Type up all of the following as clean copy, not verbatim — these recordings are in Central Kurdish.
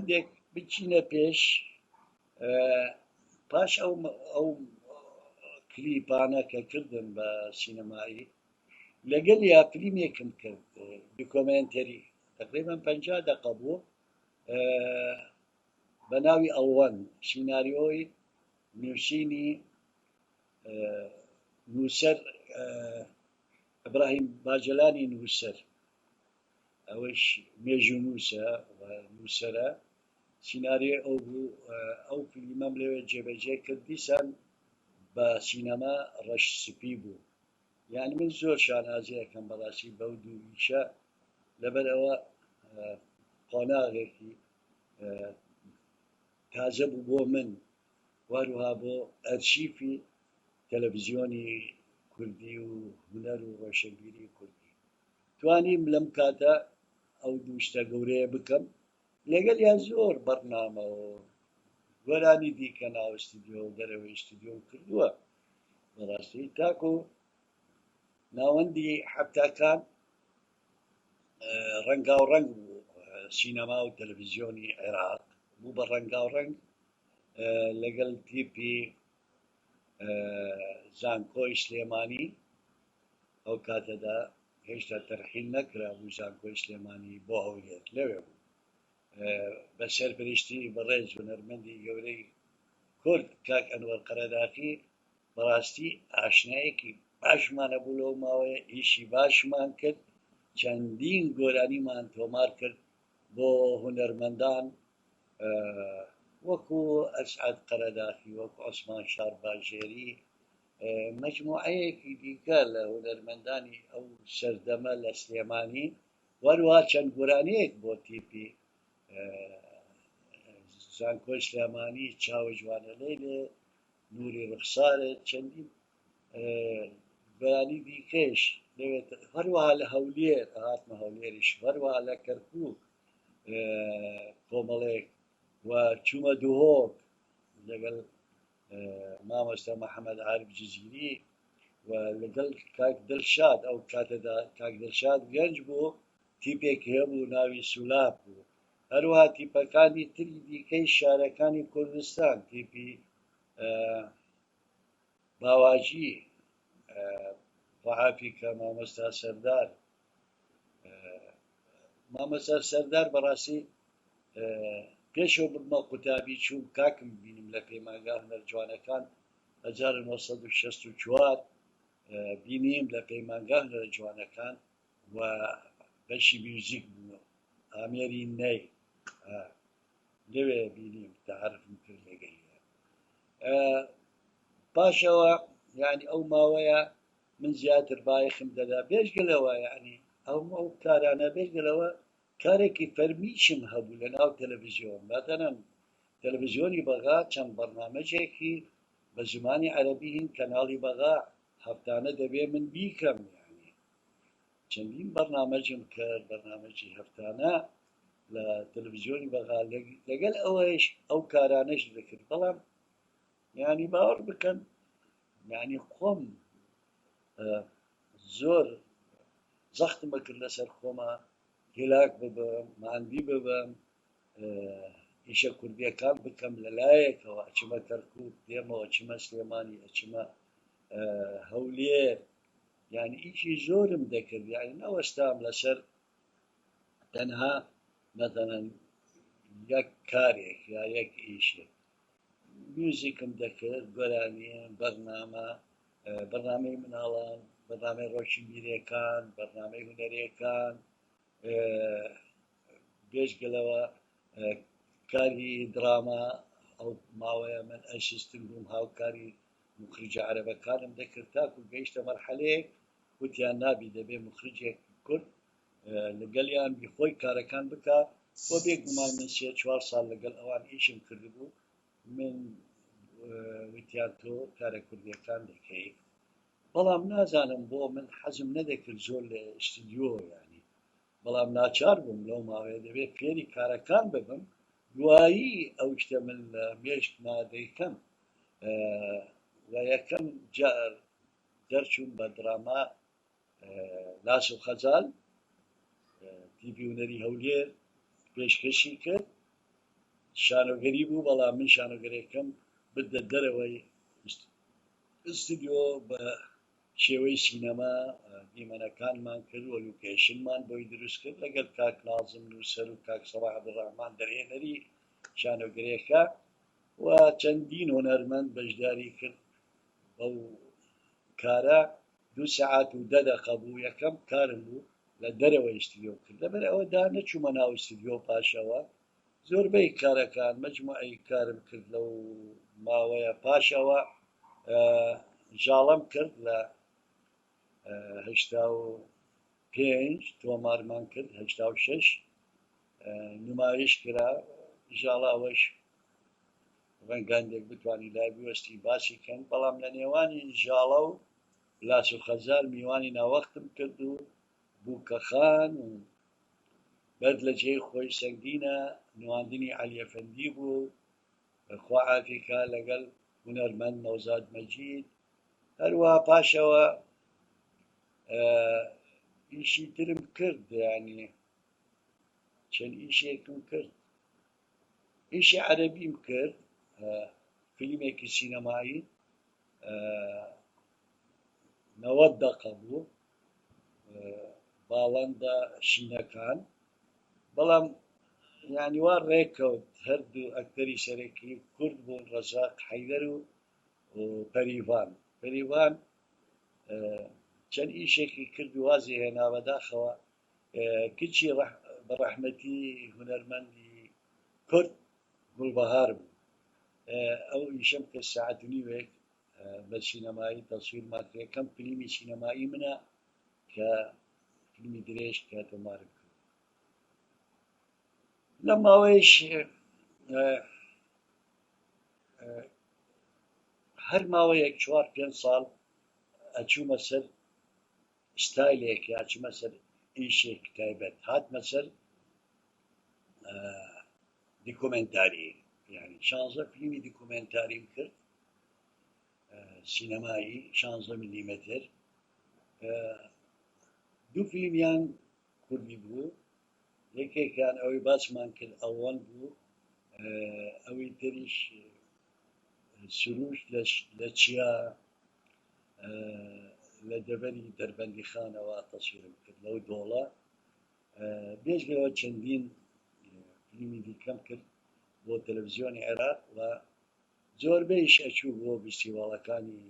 هەندێک بچینە پێش پاش ئەو ئەو کلیپانە کە کردم بە سینەمایی لەگەل یا فلیمێکم کرد دوکۆمێنتەری تقریبا 50 دقە بوو بە ناوی ئەڵوەن سیناریۆی نووسینی نووسەر ئیبراهیم باجەلانی نووسەر ئەوەیش مێژوونووسە و نووسەرە سیناریۆی ئەو بوو ئەو فیلمەم لەوێ جێبەجێ کرد دیسان بە سینەما ڕەش سپی بوو یعنی من زۆر شانازی ئەکەم بەڕاستی بەو دوو ئیشە لەبەر ئەوە قۆناغێکی تازە بوو بۆ من واروها بۆ ئەرشیفی تەلەڤزیۆنی کوردی و هونەر و ڕۆشنبیری کوردی توانیم لەم کاتە ئەو دوو شتە گەورەیە بکەم لەگەڵیان زۆر بەرنامە و گۆرانی دیکە ناو ستودیۆ و دەرەوەی ستودیۆم کردووە بەڕاستی تاکو ناوەندی حەفتاکان ڕەنگاو ڕەنگ بوو سینەما و تەلەڤیزیۆنی عێراق بوو بە ڕەنگاو ڕەنگ لەگەڵ تیپی زانکۆی سلێمانی ئەو کاتەدا هێشتا تەرحیل نەکرابوو زانکۆی سلێمانی بۆ هەولێر لەوێ بوو بە سەرپەرشتی بەڕێز هونەرمەندی گەورەی کورد کاک ئەنوەر قەرەداخی بەڕاستی ئاشنایەکی باشمان هەبوو لەو ماوەیە ئیشی باشمان کرد چەندین گۆرانیمان تۆمار کرد بۆ هونەرمەندان وەکو ئەسعەد قەرەداخی وەکو عوسمان شارباژێری مەجموعەیەکی دیکە لە هونەرمەندانی ئەو سەردەمە لە سلێمانی وەروها چەند گۆرانیەک بۆ تیپی زانکۆی سلێمانی چاوە جوانە لەیلێ نوری ڕوخسارت چەندین گۆرانی دیکەش لەوێت هەروەها لە هەولێر هاتمە هەولێریش هەروەها لە کەرکوک کۆمەڵێک و چوومە دهۆک لەگەڵ مامۆستا محەممەد عارف جزیری و لەگەڵ کاک دڵشاد ئەو کاتەدا کاک دڵشاد گەنج بوو تیپێک هەبوو ناوی سولاپ بوو هەروەها تیپەکانی تری دیکەی شارەکانی کوردستان تیپی باواجی ڕەهافی کە مامۆستا سەردار مامۆستا سەردار بەڕاستی پێشەوە ببمە قوتابی چوون کاکم بینم لە پەیمانگا هونەر جوانەکان 1964 بینیم لە پەیمانگا هونەرە جوانەکان و بەشی میوزیک بوو ئامێری نەی لەوێ بینیم تەعارفم کرد لەگەڵیان پاشەوە یعنی ئەو ماوەیە من زیاتر بایەخم دەدا بێژگە لەوە یعنی ئەو ئەو کارانە بێژگە لەوە کارێکی فەرمیشم هەبوو لە ناو تەلەڤیزیۆن مەتەلەن تەلەڤیزیۆنی بەغا چەند بەرنامەجێکی بە زمانی عەرەبی هین کەناڵی بەغا هەفتانە دەبێ من بیکەم یعنی چەندین بەرنامەجم کرد بەرنامەجی هەفتانە لە تەلەڤیزیۆنی بەغا لەگەل ئەوەیش ئەو کارانەش دەکرد بەڵام یعنی باوەڕ بکەن یعنی خۆم زۆر زەختم کرد لەسەر خۆمە هیلاک ببم ماندی ببم ئیشە کوردیەکان بکەم لە لایەکەوە ئەچمە کەرکوک دێمەوە ئەچمە سلێمانی ئەچمە هەولێر یعنی ئیشی زۆرم دەکرد یعنی نەوەستام لەسەر تەنها مەتەلەن یەک کارێک یا یەک ئیشێک میوزیکم دەکرد گۆرانی بەرنامە بەرنامەی مناڵان بەرنامەی ڕۆشنبیرەکان بەرنامەی هونەریەکان بێژگەلەوە کاری دراما ئەو ماوەیە من ئەسیستن بووم هاوکاری مخرجە عەرەبەکانم دەکرد تاکو گەیشتە مەرحەلەیەک وتیان نابی دەبێ مخرجێک کورد لەگەڵیان بی خۆی کارەکان بکا و بێگومان من سێ چوار ساڵ لەگەڵ ئەوان ئیشم کردبوو من وتیان تۆ کارە کوردیەکان دەکەی بەڵام نازانم بۆ من حەزم نەدەکرد زۆر لە ئستودیۆ ینی بەڵام ناچار بووم لەو ماوەیە دەبێت فێری کارەکان ببم دوایی ئەو شتە من لە مێشکما دەیکەم و یەکەم جار دەرچووم بە دراما لاس و خەجال تیپی هونەری هەولێر پێشکەشی کرد. شانۆگەری بوو، بەڵام من شانۆگەرێکم بردە دەرەوەی ستودیۆ بە شێوەی سینەما دیمەنەکانمان کرد و لوکێشنمان بۆی دروست کرد لەگەڵ کاک نازم نووسەر و کاک سەڵاح عەبدولڕەحمان دەرهێنەری شانۆگەرێکە و چەندین هونەرمەند بەشداری کرد بەو کارە. دوو سەعات و دە دەقە بوو، یەکەم کارم بوو لە دەرەوەی ستودیۆ کرد، لەبەر ئەوە دا نەچوومە ناو ستودیۆ. پاشەوە زۆربەی کارەکان مەجموعەی کارم کرد لەو ماوەیە. پاشەوە ژاڵەم کرد لە 85 تۆمارمان کرد، 86 نمایش کرا ژاڵە. ئەوەش ڕەنگاندێک بتوانی لای بوەستی باسی کەن، بەڵام لە نێوانی ژاڵە و لاس و خەزال میوانی ناوەختم کرد و بووکەخان و بەرد لە جێی خۆی سەنگینە، نواندنی عەلی ئەفەندی بوو، خوا عافیکا، لەگەڵ هونەرمەند نەوزاد مەجید. هەروە پاشەوە ئیشی ترم کرد، یعنی چەند ئیشێکم کرد. ئیشی عەرەبیم کرد، فیلمێکی سینەمایی 90 دقە بوو، باڵندە شینەکان، بەڵام یعنی وا ڕێککەوت هەردوو ئەکتەری سەرەکی کورد بوون، ڕەزاق حەیدەر و پەریڤان. پەریڤان چەند ئیشێکی کرد و وازی هێنا بەداخەوە. کچی بە ڕەحمەتی هونەرمەندی کورد گوڵبەهار بوو. ئەو ئیشەم کە ساعەت و نیوێک بە سینەمایی تەسویرمان کرد، یەکەم فیلمی سینەمایی منە کە فیلمی درێژ کە تۆمارم کرد. لە ماوەیش هەر ماوەیەک چوار پێنج ساڵ ئەچوومە سەر ستایلێک یا چمە سەر ئیشێک تایبەت. هاتمە سەر دیکۆمێنتاری، یعنی 16 فیلمی دیکۆمێنتاریم کرد سینەمایی 16 میلیمەتر. دوو فیلمیان کوردی بوو، یەکێکیان ئەوەی باسمان کرد ئەوەن بوو، ئەوی تریش سروشت لە چیا لە دەڤەری دەربەندیخانەوە تەسویرم کرد لەو دۆڵە. بێجگەوە چەندین فیلمی دیکەم کرد بۆ تەلەڤزیۆنی عێراق و زۆربەیش ئەچوو بۆ فیستیڤاڵەکانی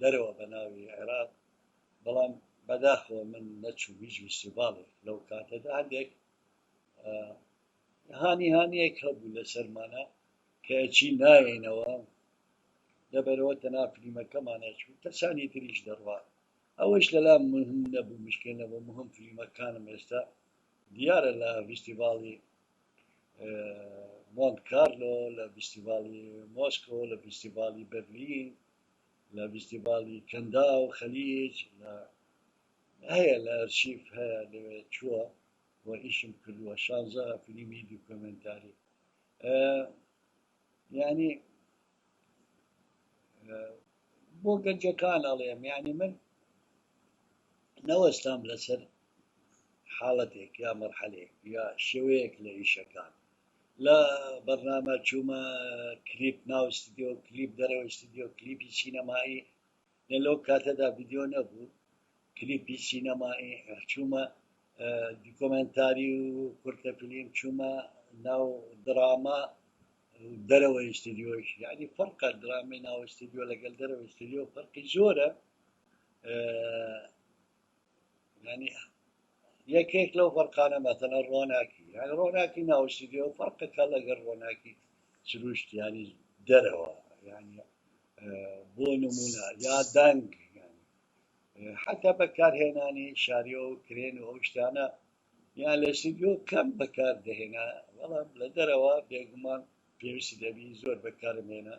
دەرەوە بە ناوی عێراق، بەڵام بەداخەوە من نەچوو هیچ فیستیڤاڵێک لەو کاتەدا. هەندێک هانی هانیەک هەبوو لەسەرمانە کە ئەچی نایەینەوە، لەبەرەوە تەنها فیلمەکەمان ئەچوو، کەسانی تریش دەڕوا. ئەوەش لەلام مهم نەبوو، مشکل نەبوو، مهم فیلمەکانم ئێستا دیارە لە فیستیڤاڵی مۆنت کارلۆ، لە فیستیڤاڵی مۆسکۆ، لە فیستیڤاڵی بەرلین، لە فیستیڤاڵی کەنداو خەلیج لە هەیە، لە ئەرشیف هەیە، لەوێ چووە و ئیشم کردووە 16 فیلمی دیکۆمێنتاری. یعنی بۆ گەنجەکان ئەڵێم، یعنی من نەوەستام لەسەر حاڵەتێک یا مەرحەلێک یا شێوەیەک لە ئیشەکان. لە بەرنامە چوومە کلیپ ناو ستودیۆ، کلیپ دەرەوەی ستودیۆ، کلیپی سینەمایی، لە لەو کاتەدا ڤیدیۆ نەبوو، کلیپی سینەمایی چوومە دیکۆمێنتاری و کورتە فیلم، چوومە ناو دراما دەرەوەی ستودیۆش. یعنی فەرقە درامای ناو ستودیۆ لەگەڵ دەرەوەی ستودیۆ فەرقی زۆرە. یعنی یەکێک لەو فەرقانە مەثەلەن ڕۆناکی، یعنی ڕۆناکی ناو ستودیۆ فەرقەکە لەگەڵ ڕۆناکی سروشت، یعنی دەرەوە، یعنی بۆ نمونە یا دەنگ، یعنی حتی بەکارهێنانی شاریۆ و کرێن و ئەو شتانە یان لە ستودیۆ کەم بەکار دەهێنا، بەڵام لە دەرەوە بێگومان پێویستی دەبی زۆر بەکارم هێنا.